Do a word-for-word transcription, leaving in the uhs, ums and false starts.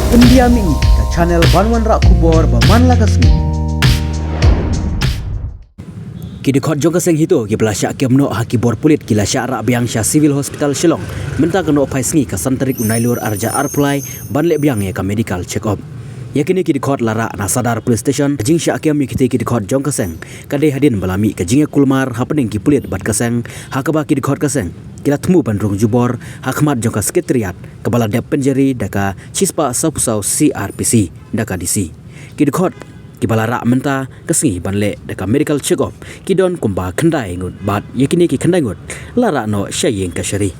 Pyndiam ïa ngi ka channel ban wanrah khubor ba man la ka sngi. Ki dkhot jong ka seng HITO kiba la shah kem noh ha ki bor pulit ki la shah rah biang sha Civil Hospital Shillong mynta ka nohphai sngi ka san tarik u Nailur arhajar arphew lai ban leh biang ïa ka medical check up. Ïa kine ki dkhot la rah na Sadar Police Station, ka jingshah kem ïa kitei ki dkhot jong ka seng ka dei hadien ba la mih ka jingïakulmar hapdeng ki pulit bad ka seng, ha kaba ki dkhot ka seng ki la thmu ban rung jubor ha khmat jong ka Secretariat kaba la dep pynjari da ka shispah sawphew saw C R P C da ka D C. Ki dkhot kiba la rah mynta ka sngi ban leh da ka medical check up ki don kumba khyndai ngut bad ïa kine ki khyndai ngut la rah noh sha ïing kashari.